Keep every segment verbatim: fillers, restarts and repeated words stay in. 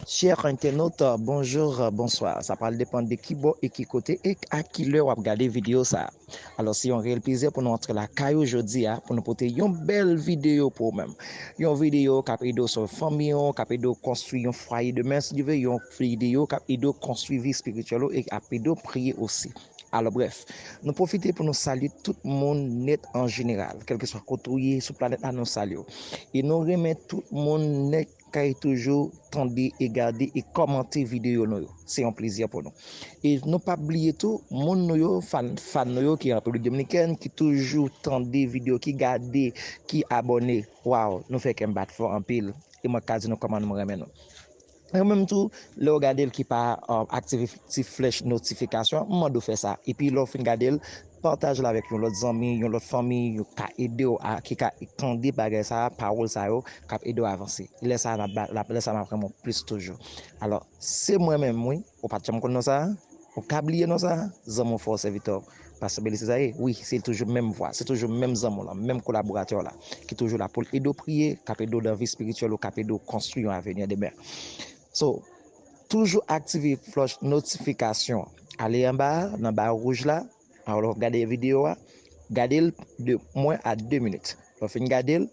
Chers internautes, bonjour, bonsoir. Sa pral depann de ki bò e ki kote e a ki lè w ap gade videyo sa a. Alò, se yon reyèl plezi pou nou antre lakay ou jodi a, pou nou pote yon bèl videyo pou ou menm. Yon videyo k ap ede w sove fanmi w, k ap ede w konstwi yon fwaye demen, si Dye vle, yon videyo k ap ede w konstwi vi espirityèl ou e k ap ede w priye osi. Alò, brèf, nou pwofite pou nou salye tout moun nèt an jeneral, kèlkeswa kote w ye sou planèt la, nou salye w. E nou renmen tout moun nèt k ap toujou tande e gade e kòmante videyo nou yo. Se yon plezi pou nou. E nou p ap bliye tou, moun nou yo, fan, fan nou yo ki an Repiblik Dominikèn, ki toujou tande videyo, ki gade, ki abòne. Waw, nou fè kè m bat fò anpil. E mwen ka di nou kòman nou renmen nou. Ou menm tou, lè w gade l ki pa, um, aktive ti flèch notifikasyon, m mande w fè sa. Epi lè w fin gade l, pataje l avèk yon lòt zanmi, yon lòt fanmi, yo ka ede w a, ki ka tande bagay sa a, pawòl sa yo, k ap ede w avanse. Lè sa a, n ap ba- l ap- lè sa a, n ap renmen w plis toujou. Alò, se mwen menm, wi. Ou pa t janm konn non sa a? Ou ka bliye non sa a? Zanmi w fè w sèvitè w. Pastè Belize sa ye? Wi, se toujou menm vwa, se toujou menm zanmi w lan, menm kolaboratè w la, ki toujou la pou l ede w priye, k ap ede w nan vi espirityèl ou, k ap ede w konstwi yon avni demen. So, toujou aktive klòch notifikasyon. Ale anba a, nan ba wouj la, alò gade videyo a, gade l de mwen a de minit. Lè w fin gade l,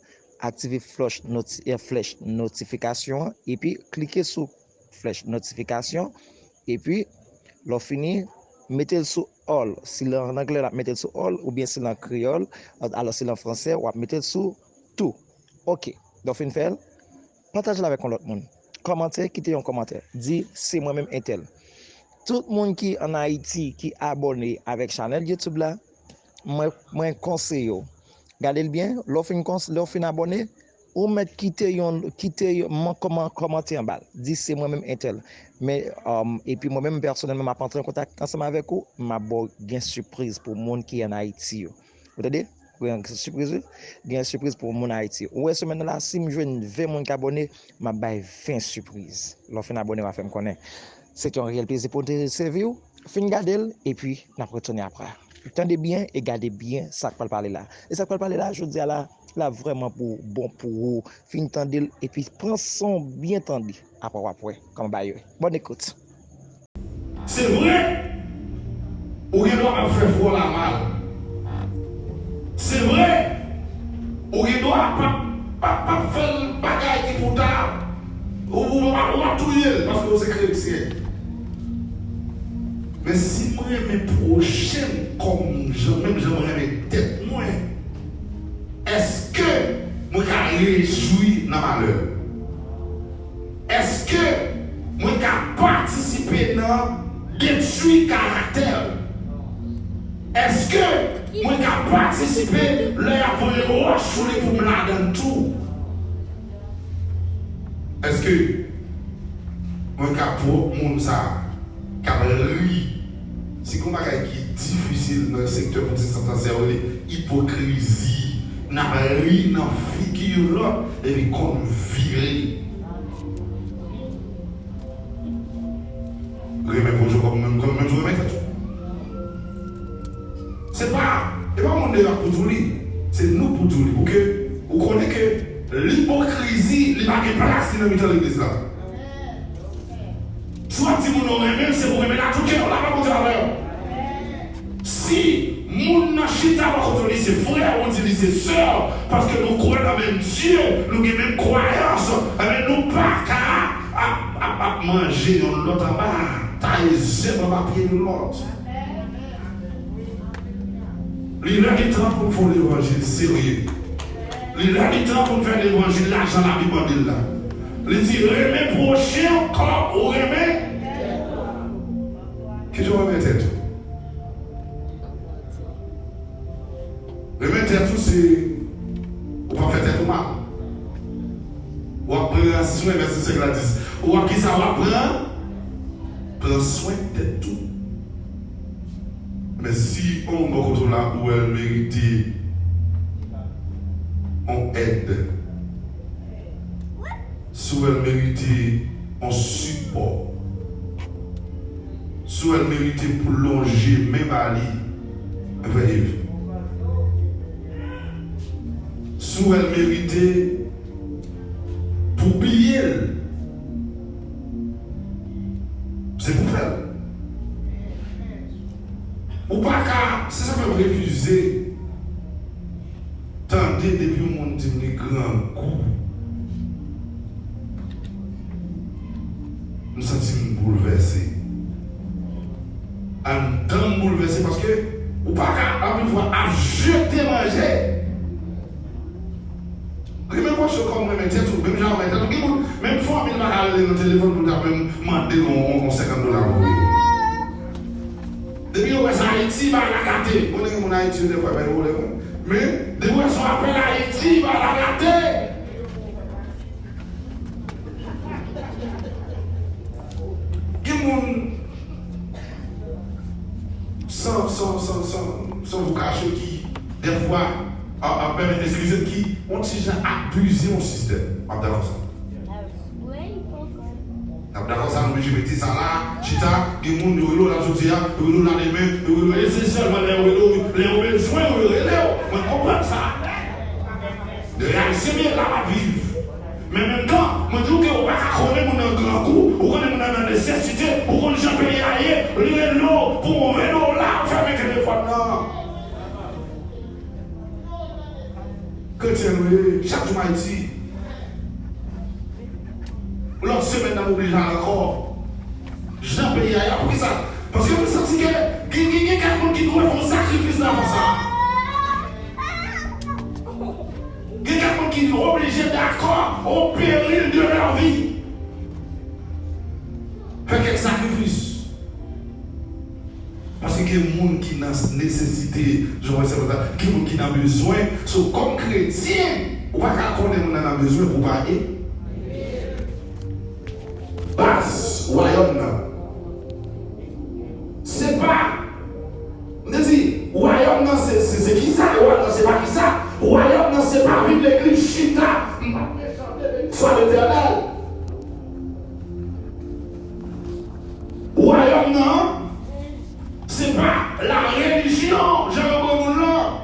aktive flèch noti- eh, flèch notifikasyon an, epi klike sou flèch notifikasyon, epi lè w fini, mete l sou all. Si l an anglè, l ap mete l sou all, oubyen si l an kreyòl, alò si l an fransè, w ap mete l sou tou. Oke, lè w fin fè l, pataje l avèk yon lòt moun. Kòmante, kite yon kòmantè. Di, se mwen menm entèl. Tout moun ki ann Ayiti, ki abòne avèk chanèl YouTube la, mwen, mwen konseye w. Gade l byen, lè w fin kons- lè w fin abòne, ou mèt kite yon, kite yon, man- kòman- kòmante anba l. Di, se mwen menm entèl. Men, um, epi mwen menm pèsonèlman, m ap antre an kontak ansanm avèk ou, m ap ba w gen sipriz pou moun ki ann Ayiti yo. Ou tande? Gen sipriz, wi. Gen sipriz pou moun Ayiti. Ou wè semèn nan la, si m jwenn ven moun k abòne, m ap bay ven sipriz. Lè w fin abòne, w a fè m konnen. Se te yon reyèl plezi pou te sèvi w. Fin gade l, epi n ap retounen apre. Tande byen e gade byen sa k pral pale la. E sa k pral pale la, jodi a la, la vrèman pou bon pou ou. Fin tande l, epi pran san w byen tande. Apre w ap wè kòman bagay yo ye. Bòn ekout. Se vre, ou gen dwa ap fè frè w la mal. Se vre, ou gen dwa p ap, p ap, p ap fè l bagay ki pou ta, ou, ou, ou ap touye l paske w se kretyen. Men si m renmen pwochen m kòm jan, menm jan m renmen tèt mwen, èske mwen ka rejwi nan malè? Èske mwen ka patisipe nan detwi karaktè l? Èske mwen ka patisipe lè y ap voye wòch sou li pou m ladan l tou? Èske mwen ka pwòp moun sa a k ap ri? Si gen yon bagay ki difisil nan sektè pwotestan, se sa yo rele ipokrizi. N ap ri nan figi lòt epi konn vire. Renmen pwojè w kòm menm, kòm menm jan w renmen tèt ou. Se pa, e pa moun deyò k pou di w li, se nou k pou di w li. Pouke ou konnen ke lipokrizi, li pa gen plas li nan mitan legliz la. Si w ap di moun ou renmen l, se pou renmen l a tout kè w. Lapè Bondye avè w. Si moun nan chita bò kote w, li se frè w, ou di li se sè w, paske nou kwè nan menm Dye, nou gen menm kwayans, enben nou pa ka ap, ap, ap manje youn lòt anba, taye zèb anba pye youn lòt. Li lè li tan pou n fè yon levanjil serye. Li lè li tan pou n fè levanjil la jan Labib mande l la. Li di, renmen pwochen w kòm ou renmen. Kijan w renmen tèt ou? Renmen tèt ou se, ou p ap fè tèt ou mal. W ap pran swen, vèsè senk la di, w ap ki sa w ap pran? Pran swen tèt ou. Men si yon moun bò kote w la, ou wè l merite yon èd, si w wè l merite yon sipò, si w wè l merite pou lonje men ba li, frè Yves, Si w wè l merite pou w bliye l, se pou w fè l. Ou pa ka, se sa fè m refize tande depi yon moun di m li grangou. M santi m boulvèse. Anndan m boulvèse paske ou pa ka anpil fwa ap jete manje. Renmen pwòch ou kòm renmen tèt ou, menm jan w renmen tèt ou. Gen moun, menm fanmi l pa ka rele nan telefòn pou l ta menm mande l yon, yon, yon senkant dola pou yo. Depi yo wè se Ayiti, bagay la gate. Bon, gen moun Ayiti yo, dèfwa, pa gen pwoblèm, wi. Men, depi w wè se yon apèl Ayiti, bagay la gate. Gen moun san, san, san, san, san vou kache ki, dèfwa, a, a, pèmèt, eskize m, ki yon ti jan abize yon sistèm. W ap dakò sa? N ap dakò sa, nou oblije mete sa la, chita, gen moun, yo rele w la jodi a, yo rele w la demen, yo rele w, e se sèlman lè yo rele w, lè yo bezwen w, yo rele w. Mwen konprann sa. Reyalite m ye la m ap viv. Men menm tan, mwen di w ke ou pa ka konnen moun nan grangou, ou konnen moun nan nan nesesite, ou konn jan peyi a ye, li rele w pou yon ven dola, ou fèmen telefòn nan. Kretyen nou ye, chak jou m Ayiti. Lòt semèn nan m oblije al ankò. Jan peyi a ye, poukisa? Paske m santi ke gen, gen, gen kèk moun ki dwe fè yon sakrifis nan afè sa. Gen kèk moun ki oblije dakò au péril de leur vie. Fè kèk sakrifis. Paske gen moun ki nan nesesite, jan w wè sèvant la, gen moun ki nan bezwen. So, kòm kretyen, ou pa ka konnen moun nan nan bezwen pou w pa e. Baz wayòm nan, se pa, m te di, wayòm nan se, se, se kisa? E wayòm nan se pa kisa? Wayòm nan se pa vin legliz chita, m ap mechante, beni swa Letènèl. Wayòm nan, se pa la relijyon, jan yo pran moun lan.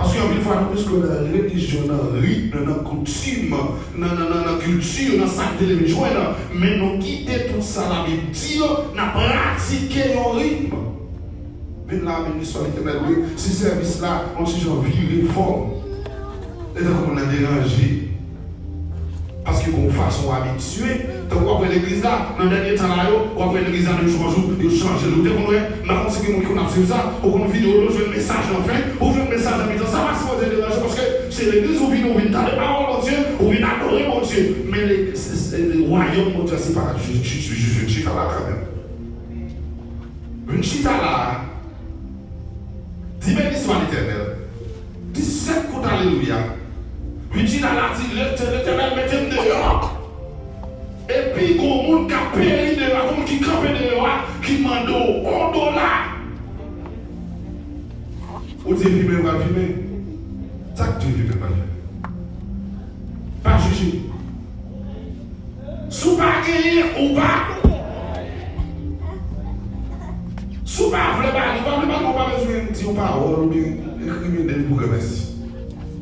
Paske anpil fwa, nou plis kwè nan relijyon, nan ritm, nan koutim, nan, nan, nan, nan kilti, nan sa k te leve jwenn. Men nou kite tout sa Labib di yo, n ap pratike yon ritm. Vin la, beni swa Letènèl, wi. Si sèvis la, yon ti jan vire fò. E tankou moun nan deranje. Paske gon fason w abitye. Tankou w ap wè legliz la, nan dènye tan la yo, w ap wè legliz la de jou an jou, yo chanje l. Ou te konn wè, m pa konn si gen moun ki konn ap swiv sa, ou konn videyo yo, jwenn mesaj nan fen, ou jwenn mesaj nan mitan. Sa pa sipoze deranje w, paske se legliz ou vini, ou vin tande pawòl Bondye, ou vin adore Bondye. Men le, se, se, wayòm Bondye a, se pa jis, jis, jis, jis chita la kanmenm. Vin chita la a, di beni swa Letènèl. Di sèt kout alelouya. Vin chita la, di, Letè-, Letènèl, mete m deyò. Epi gon moun k ap peri deyò a, gon moun ki kanpe deyò a, ki mande w yon dola. Ou di fimen, pral fimen. Sa k di fimen, pral fimen? Pa jije. Si w pa genyen, ou pa. Si w pa vle ba li, ou pa vle ba li, ou pa bezwen di yon pawòl oubyen ekri men de pou granmèsi.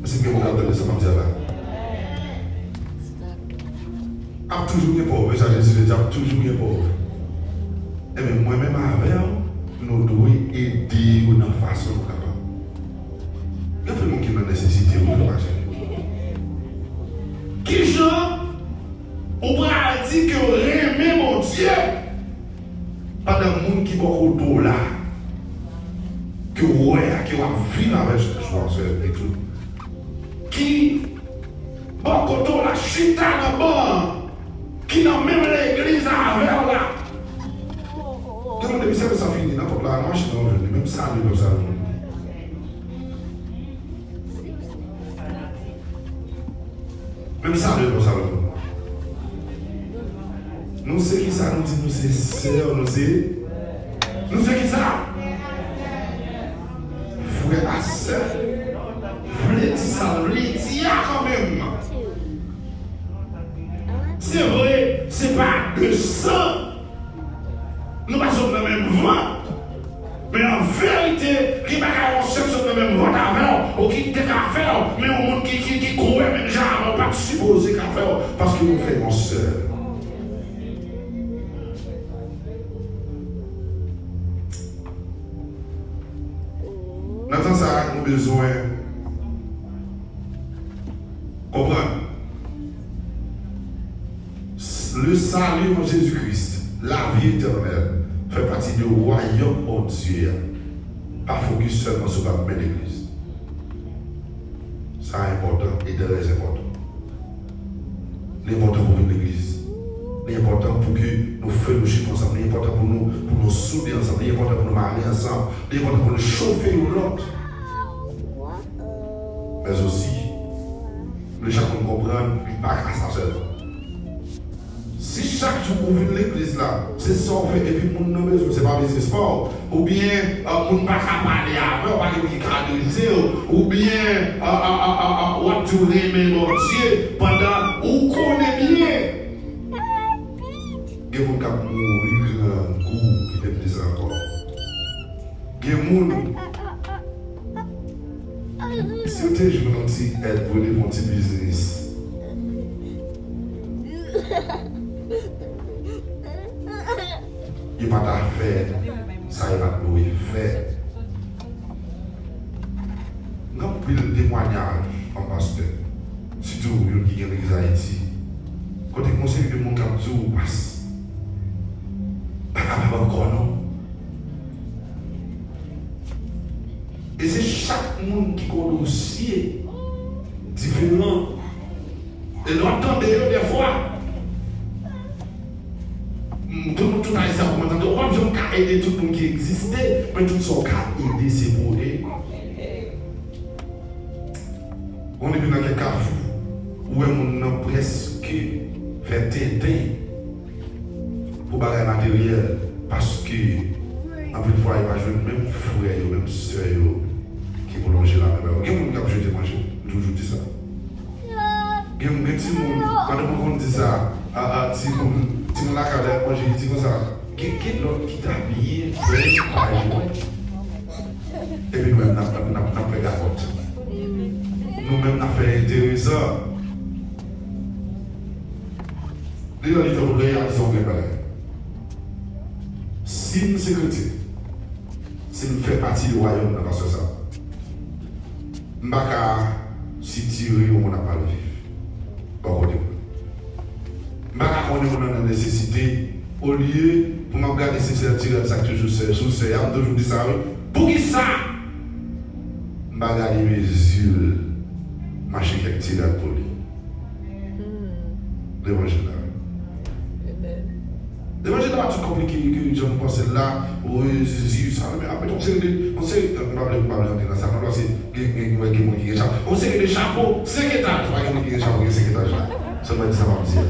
Èske gen moun k ap tande sa m ap di a la? Ap toujou gen pòv, men sa Jezi te di, ap toujou gen pòv. Ebyen, mwen menm avè w, nou dwe ede yo nan fason nou kapab. Gen anpil moun ki nan nesesite, wi, frè Patrick. Kijan ou pral di ke w renmen Bondye pandan moun ki bò kote w la, ke w wè a, ke w ap viv avè l chak jou a, sè e tout, ki bò kote w la, chita nan ban an, ki nan menm legliz avè w la. Gen moun depi sèvis lan fini, nan pòt la, nan machin nan, w jwenn li, menm salye l p ap salye w. Menm salye l p ap salye w. Nou se kisa nou di? Nou se sè, nou se, nou se kisa? Frè ak sè. Vle di sa l vle di a kanmenm. Se vre, se pa de san. Nou pa sot nan menm vant. Men an verite, gen bagay yon sèk sot nan menm vant avè w. Paske nou fè yon sèl. Nan tan sa a, nou bezwen konprann. Le salut en Jésus-Christ, la vie éternelle, fè pati de wayòm Bondye a. Pa fokis sèlman sou bat men legliz. Sa enpòtan e trè enpòtan. Li enpòtan pou vin legliz. Li enpòtan pou ke nou fellowship ansanm. Li enpòtan pou nou, pou nou soude ansanm. Li enpòtan pou nou mare ansanm. Li enpòtan pou nou chofe youn lòt. Men osi, nou chak moun konprann, li pa ka sa sèlman. Si chak jou ou vin legliz la, se sa w fè, epi moun nan bezwen, se pa biznis pa w, oubyen, ah, moun pa ka pale avè w, pa gen moun ki ka adrese w, oubyen, ah, ah, ah, ah, ah, w ap di w renmen Bondye, pandan ou konnen byen, gen moun k ap mouri grangou ki te plis ankò. Gen moun, si yo te jwenn yon ti èd pou yo devan yon ti biznis, yo pa ta fè sa yo pa t dwe fè. Gen anpil temwayaj an pastè, sitou youn ki gen legliz Ayiti, kote gen yon seri de moun k ap di w, "Pas, pa kapab ankò non." E se chak moun ki gen yon dosye diferan. E lè w ap tande yo dèfwa, m, tout moun, tout ayisyen ap kòmanse tande, ou p ap janm ka ede tout moun ki egziste, men tout sa w ka ede, se pou w ede. Ou konn depi nan kèk kafou, ou wè moun nan prèske fè tenten pou bagay materyèl, paske anpil fwa yo pa jwenn menm frè yo, menm sè yo ki pou lonje lamen ba yo. Gen moun k ap jete manje, m toujou di sa. Gen, gen timoun, pandan mwen konn di sa, a, a, timoun, timoun lakay la y ap manje, li di konsa, gen, gen lòt ki ta byen fè pa jwenn. Epi nou menm n ap, n ap, n ap, n ap fè gagòt. Nou menm n ap fè enteresan. Li lè li tan pou reyalize yon grenn bagay. Si m se kretyen, si m fè pati de wayòm nan pastè sa, m pa ka sitire yon moun ap mal viv bò kote m. M pa ka konnen moun nan nan nesesite, olye pou m ap gade se sèl ti rad sa k toujou sè, sou sè a, m toujou di sa wi. Poukisa m pa gade mezi l, m achte kèk ti rad pou li? Levanjil la. Levanjil la pa ti konplike ke jan nou panse l la. Wi, Jezi, sa, men ap met yon seri de, yon seri, m pa vle, m pa vle antre nan sa, non, paske gen, gen, gen, gen moun ki gen chapo. Yon seri de chapo, senk etaj, pa gen moun ki gen chapo, gen senk etaj la. Sèlman di sa, m ap di a.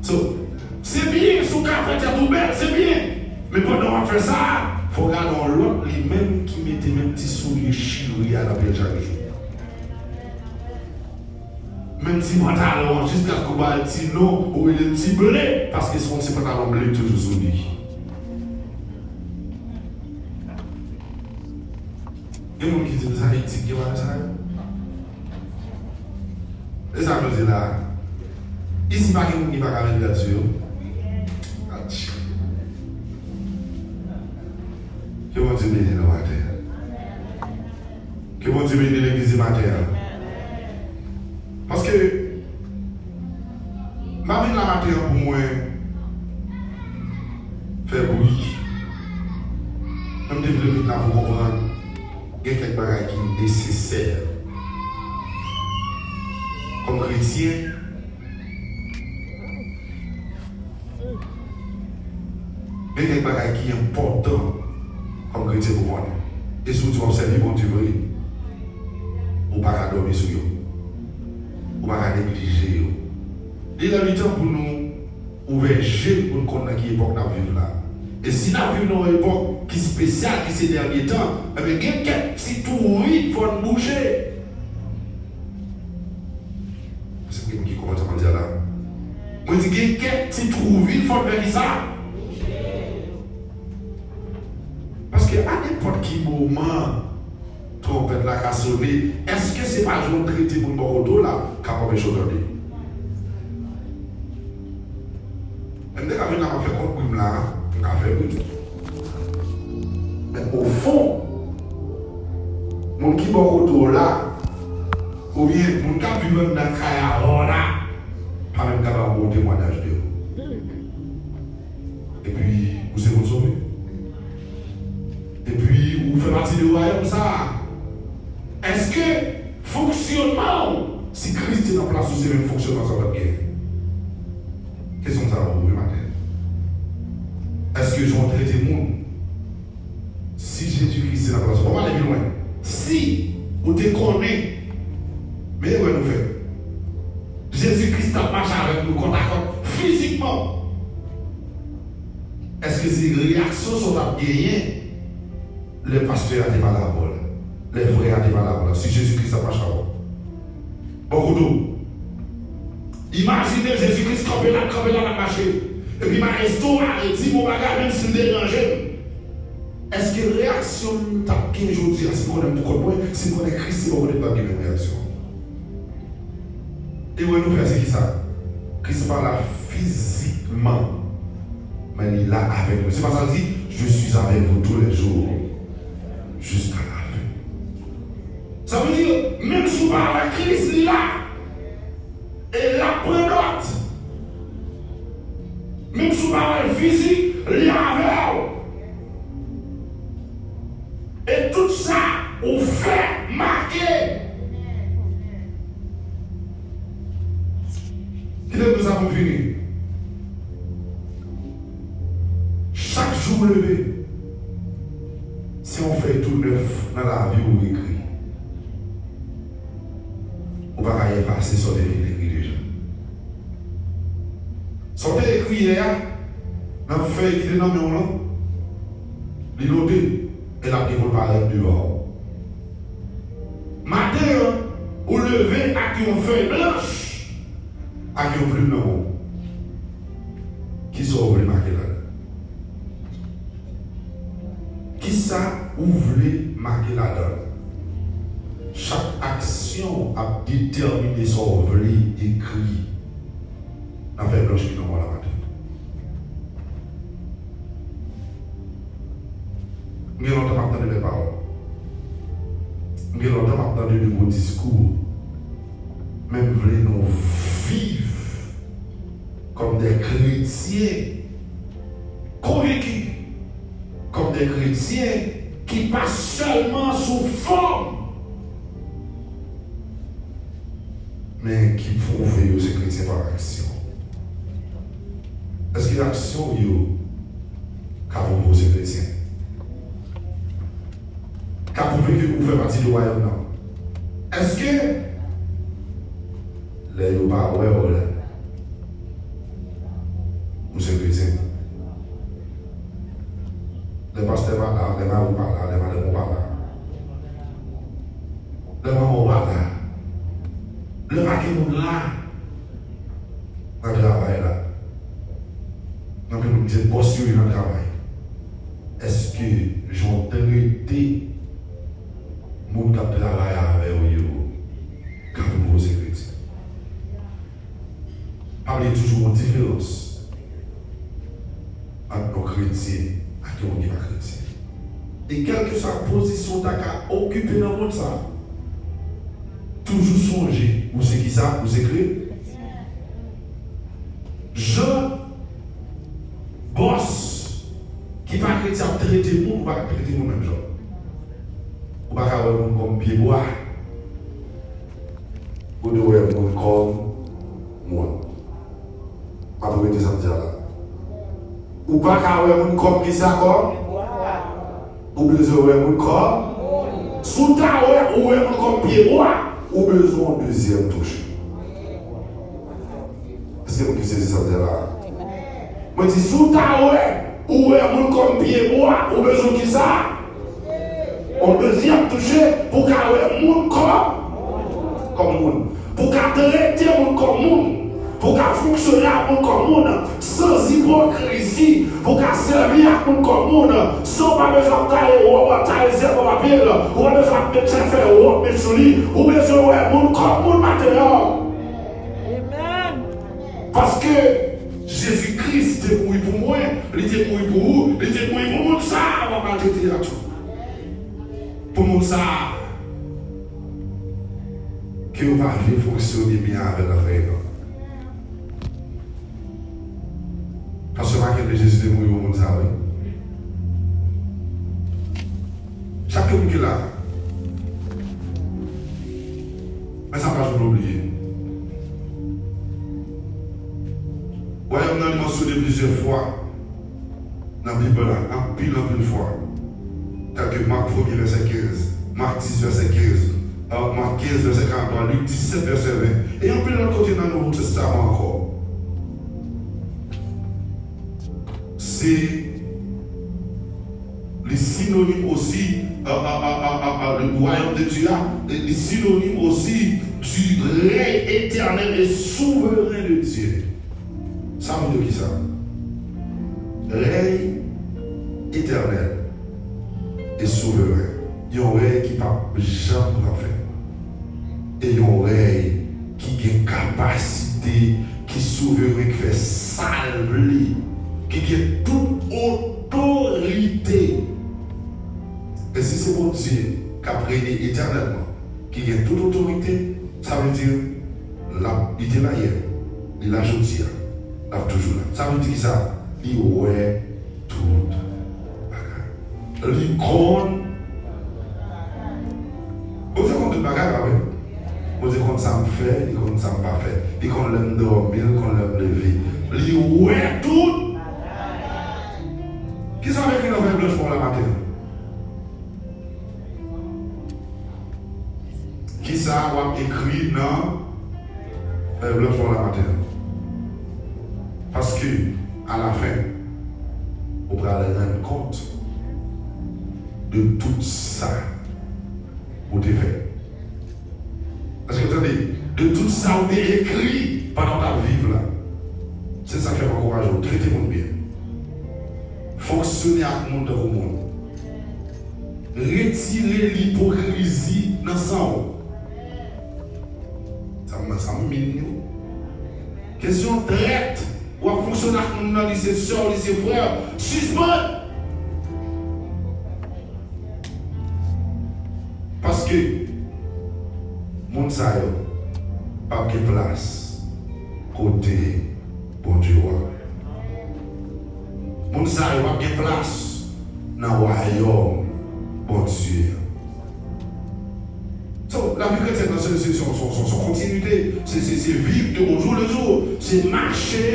So, se byen, si w ka fè tèt ou bèl, se byen. Men pandan w ap fè sa, fò w gade yon lòt li menm ki mete menm ti soulye chire a nan pye l chak jou. Menm ti pantalon an, jiskaske w ba l ti non, ou rele l ti ble, paske se yon ti pantalon ble k toujou sou li. Gen moun ki di m sa, Ayiti gen bagay sa yo. E sa nou di la. Isi pa gen moun ki pa ka met rad sou yo. Atch. Ke Bondye beni nou maten an. Ke Bondye beni legliz maten an. Paske m pa vin la maten an pou mwen fè bri. Men m te vle vin la pou konprann gen kèk bagay ki nesesè kòm kretyen. Gen kèk bagay ki enpòtan kòm kretyen pou konnen. E si w di w ap sèvi Bondye vre, ou pa ka dòmi sou yo. Ou pa ka neglije yo. Li lè li tan pou nou ouvè je n pou n konn nan ki epòk n ap viv la. E si n ap viv nan yon epòk ki espesyal, ki se dènye tan, enben gen kèk ti tou wi fò n bouje. Èske gen moun ki konprann sa mwen di a la? Mwen di gen kèk ti twou vid fò n fè kisa? Paske a nenpòt ki moman, Twonpèt la ka sone. Èske se pa jan w trete moun bò kote w la k ap anpeche w tande? M te ka vin la, m ap fè kont bri m la, m ka fè bri tou. Men ofon, moun ki bò kote w la, oubyen moun k ap viv anndan kay avè w la, pa menm ka ba w bon temwayaj de ou. Epi, ou se moun sove. Epi, ou fè pati de wayòm sa a. Èske fonksyonman w, si Kris te nan plas ou, se menm fonksyonman sa w t ap genyen? Kesyon sa a pou ou maten. Èske jan w trete moun, si Jezi Kris te nan plas ou, pa pale pi lwen. Si ou te konnen, men erè nou fè. Jezi Kris t ap mache avèk nou kòtakòt, fizikman. Èske se reyaksyon sa w t ap genyen lè pastè a te pale avè w la? Lè frè a te pale avè w la? Si Jezi Kris t ap mache avè w? Bò kote w. Imajine Jezi Kris kanpe la, kanpe la, l ap mache. Epi maestro a di bon bagay, menm si l deranje m. Èske reyaksyon m t ap gen jodi a, si m konnen m pou kont mwen, si m konnen Kris se bò kote m, t ap gen menm reyaksyon an? Erè nou fè, se ki sa? Kris pa la fizikman, men li la avèk nou. Se pa sa l di, je suis avec vous tous les jours, jusqu'à la fin. Sa vle di, menm si w pa avèk Kris, li la. E l ap pran nòt. Menm si w pa wè l fizik, li avè w. E tout sa ou fè make. Kite m di sa pou m fini. Chak jou w leve, se yon fèy tou nèf nan lavi w ekri. Ou pa ka efase sa w te fin ekri deja. Sa w te ekri yè a, nan fèy ki te nan men w lan, li note, e l ap gen pou l parèt devan w. Maten an, ou leve ak yon fèy blanch, ak yon plim nan men w. Kisa w vle make ladan? Kisa ou vle make ladan? Chak aksyon w ap detèmine sa w vle ekri nan fèy blanch ki nan men w la maten. M gen lontan m ap tande bèl pawòl. M gen lontan m ap tande de gwo diskou. Men m vle nou viv kòm de kretyen konvenki, kòm de kretyen ki pa sèlman sou fòm, men ki pwouve yo se kretyen pa aksyon. Èske aksyon w yo ka pwouve w se kretyen? Ka pwouve ke ou fè pati de wayòm nan? Èske lè yo pa wè w la, ou se kretyen? Lè pastè pa la, lè mari w pa la, lè madanm ou pa la, lè manman w pa la, lè pa gen moun la nan travay la, nan ke moun se bòs yo ye nan travay, èske jan w trete moun k ap travay avè w yo ka pwouve w se kretyen? Pa bliye toujou gen yon diferans ant yon kretyen ak yon moun ki pa kretyen. E kèlkeswa pozisyon w ta ka okipe nan mond sa a, toujou sonje ou se kisa, ou se kre-, jan bòs ki pa kretyen ap trete moun, ou pa ka trete moun menm jan. Ou pa ka wè moun kòm pyebwa. Ou dwe wè moun kòm moun. M ap repete sa m di a la. Ou pa ka wè moun kòm kisa kòm? Ou bezwen wè moun kòm? Si w ta wè, ou wè moun kòm pyebwa, ou bezwen yon dezyèm touche. Èske moun ki sezi sa m di a la? Mwen di, si w ta wè, ou wè moun kòm pyebwa, ou bezwen kisa? Yon dezyèm touche pou w ka wè moun kòm, kòm moun. Pou w ka trete moun kòm moun. Pou w ka fonksyone ak moun kòm moun, san ipokrizi, pou w ka sèvi ak moun kòm moun, san w pa bezwen ap taye wòb, ap taye zèb anba pye l, ou pa bezwen ap met chèfè wòb met sou li, ou bezwen wè moun kòm moun maten an. Paske Jezi Kris te mouri pou mwen, li te mouri pou ou, li te mouri pou moun sa a w ap maltrete a tou. Pou moun sa a, ke yo pa vle fonksyone byen avè l nan fè yo. Paske pa kenbe Jezi te mouri pou moun sa a, wi. Chak moun ki la, men sa pa janm bliye. Wayòm nan li mansyone plizyè fwa nan Bib la, anpil, anpil fwa. Tèlke Mak premye vèsè kenz, Mak dis vèsè kenz, Mak kenz vèsè karant twa, Lik disèt vèsè ven, e anpil lòt kote nan Nouvo Testaman ankò. Se, li sinonim osi, a, a, a, a, a, a, le royaume de Dieu a, li sinonim osi du règne éternel et souverain de Dieu. Sa vle di kisa? Rèy etènèl e souveren. Yon rèy ki p ap janm pran fen. E yon rèy ki gen kapasite, ki souveren, ki fè sa l vle, ki gen tout otorite. E si se Bondye k ap rene etènèlman, ki gen tout otorite, sa vle di, l ap, li te la yè, li la jodi a, l ap toujou la. Sa vle di kisa? Li wè tout bagay. Li konn. Bondye konn tout bagay, pa vre? Bondye konn sa m fè, li konn sa m pa fè. Li konn lè m dòmi, li konn lè m leve. Li wè tout. Kisa m ekri nan fèy blanch pa w la maten an? Kisa w ap ekri nan fèy blanch pa w la maten an? Paske, alafen, ou pral rann kont de tout sa ou te fè. Èske w tande? De tout sa ou te ekri pandan w t ap viv la. Se sa k fè m ankouraje w, trete moun byen. Fonksyone ak moun tankou moun. Retire lipokrizi nan san w. Sa m, sa m min yo. Kesyon trèt, w ap fonksyone ak moun nan, li se sè w, li se frè w. Sispann! Paske moun sa yo p ap gen plas kote Bondye w a. Moun sa yo p ap gen plas nan wayòm Bondye a. So, lavi kretyèn nan se, se, se, se, se, se kontinite, se, se, se viv de au jour le jour, se mache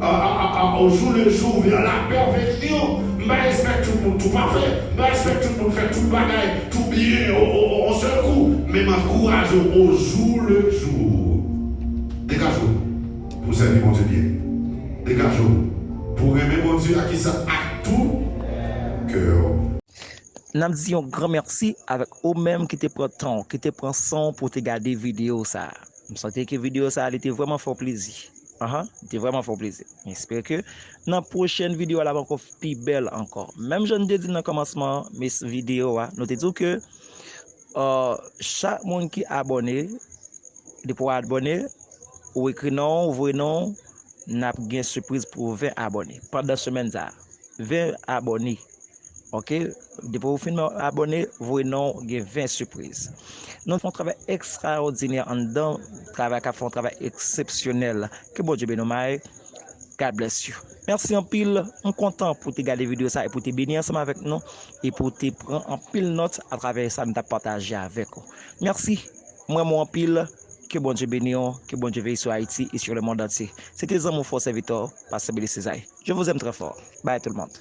a, a, a, a, au jour le jour vers la perfection. M pa espè tout moun tou pafè, m pa espè tout moun fè tout bagay tou byen o, o, o, on sèl kou, men m ankouraje w au jour le jour. Degaje w pou sèvi Bondye byen. Degaje w pou renmen Bondye ak kisa? Ak tout kè w. N ap di yon gran mèsi avèk ou menm ki te pran tan w, ki te pran san w pou w te gade videyo sa a. M santi ke videyo sa a, li te vrèman fè w plezi. Anhan, li te vrèman fè w plezi. M espere ke nan pwochèn videyo a, l ap ankò pi bèl ankò. Menm jan n te di nan kòmansman an, mes videyo a, nou te di w ke, euh, chak moun ki abòne, depi w abòne, ou ekri non w, voye non w, n ap gen sipriz pou ven abòne pandan semèn sa a. Ven abòne. Oke? Depi w fin abòne, voye non w, gen ven sipriz. Nou fè yon travay ekstraòdinè anndan, travay k ap fè yon travay eksepsyonèl. Ke Bondye beni w, May. God bless you. Mèsi anpil. M kontan pou w te gade videyo sa a e pou w te beni ansanm avèk nou e pou w te pran anpil nòt atravè sa n t ap pataje avèk ou. Mèsi. M renmen w anpil. Ke Bondye beni w. Ke Bondye veye sou Ayiti e sur le monde entier. Se te zanmi w, frè w, sèvitè w, Pastè Billy Cesaire. Je vous aime très fort. Bye tout le monde.